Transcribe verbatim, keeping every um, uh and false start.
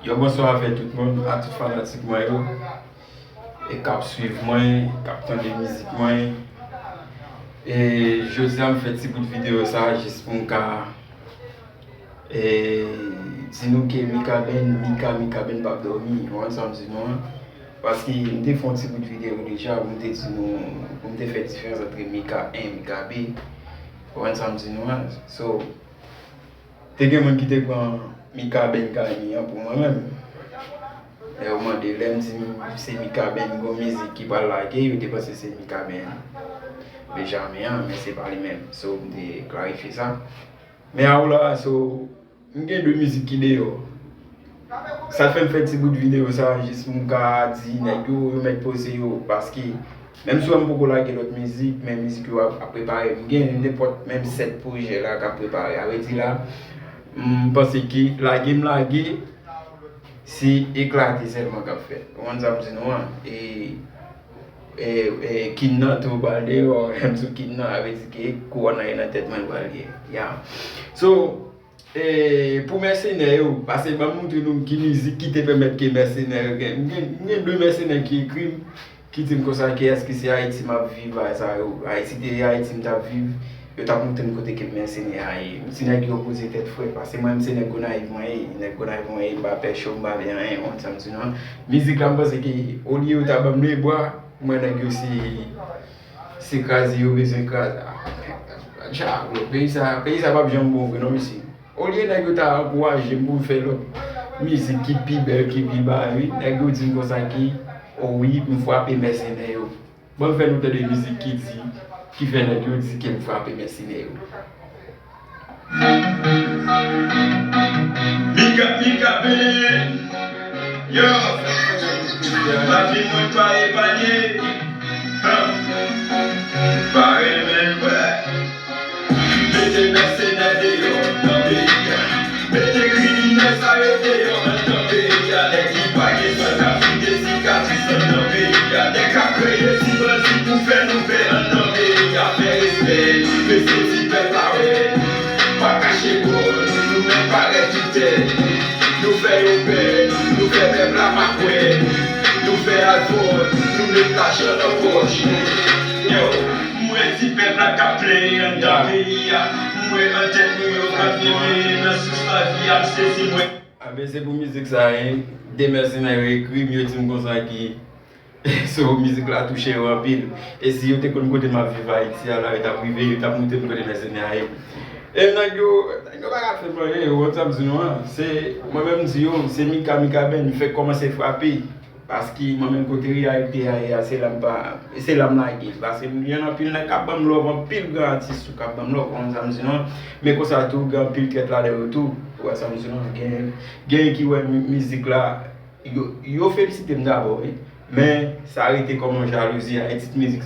Yo, bonswa avè tout moun, a tout fanatik mwen yo, e k ap swiv mwen, k ap tande mizik mwen. E jodi a, m fè ti bout videyo sa a jis pou m ka, e, di nou ke Mikaben, Mika, Mikaben p ap dòmi. Ou konprann sa m di nou an? Paske m te fè yon ti bout videyo deja pou m te di nou, pou m te fè diferans antre Mika en, Mika de. Ou konprann sa m di nou an? So, te gen moun ki te pran Mikaben kay mi an pou mwen menm. Lè yo mande, lè m di se Mikaben gon mizik ki pral lage, yo te panse se Mikaben Benjamin an, men se pa li menm. So, m te klarifye sa. Men a w la, so, m gen de mizik ki deyò. Sa fè m fè ti bout videyo sa, jis pou m ka di nèg yo, yo mèt poze yo, paske menm si w wè m poko lage lòt mizik, men mizik yo ap, ap prepare. M gen nenpòt menm sèt pwojè la k ap prepare. A vrè di la, m panse ke lage m lage, se eklate sèlman k ap fèt. Ou konprann sa m di nou an? E, e, e kin nan tou pral deyò, lè m sou kin nan, a vrè di ke kouwòn nan e nan tèt mwen l pral ye. Ya. So, E, pou mèsenè yo, pase ban m montre nou ki mizik ki te pèmèt ke mèsenè yo gen. M gen, m gen de mèsenè ki ekri m, ki di m konsa ke èske se Ayiti m ap viv a sa yo. Ay, si te Ayiti m t ap viv, yo t ap montre m kote ke mèsenè a ye. Si nèg yo poze tèt frèt, pase mwen menm se nèg Gonayiv mwen ye, nèg Gonayiv mwen ye, m pa pè cho, m pa pè anyen, ou konprann sa m di nou an. Mizik la, m panse ke olye yo ta ban m lebwa, mwen nèg yo se Se kraze yo bezwen kraze. Ah, tja, bro, peyi sa, peyi sa p ap janm bon vre non, mesye. Olye nèg yo ta ankouraje m pou m fè lòt mizik ki pi bèl, ki pi ba, wi, nèg yo di m konsa ki, o wi, m frape mèsenè yo. Ban m fè nou tande mizik ki di, ki fè nèg yo di ke m frape mèsenè yo. Mika, Mika Ben. Yo, lavi mwen pa epanye. Huh. Pa renmen l vre. Mete mèsenè deyò nan peyi a. Mete kriminèl sa yo deyò anndan peyi a. Nèg ki pa gen san k ap vide sikatris anndan peyi a. Nèg k ap kreye ti bandi pou fè nouvèl anndan peyi a. Fè respè, mesye ti pèp la, wi. Pa kache kò nou, nou menm parèt sou tè. Nou fè yo pè, nou fè pèp la pa kwè. Nou fè alkòl, nou met lajan nan pòch. Yo, m wè ti pèp la k ap plenyen anndan peyi a. M wè antèt nou yo k ap vin nan sous lavi a, m sezi, m wè. Anben, se pou mizik sa a, de mèsenè yo ekri m, yo di m konsa ki So, mizik la touche yo anpil. E si yo te konn kote m ap viv Ayiti a la, yo t ap rive, yo t ap montre m kote mèsenè a ye. E nèg yo, nèg yo pa ka fè m anyen, yo konn sa m di nou an. Se, mwen menm m di yo, se Mika Mikaben, m fèk kòmanse frape. Paske mwen menm kote reyalite a ye a, se la m pa, se la m lage. Paske m gen anpil nèg k ap ban m love, anpil gran atis tou k ap ban m love, ou konn sa m di nou an. Men konsa tou, gen anpil trèt ladan yo tou. Ou wè sa m di nou an, gen, gen ki wè mi-, mizik la, Yo, yo felisite m dabò, wi. Men, sa rete kòm yon jalouzi a, e tit mizik sa.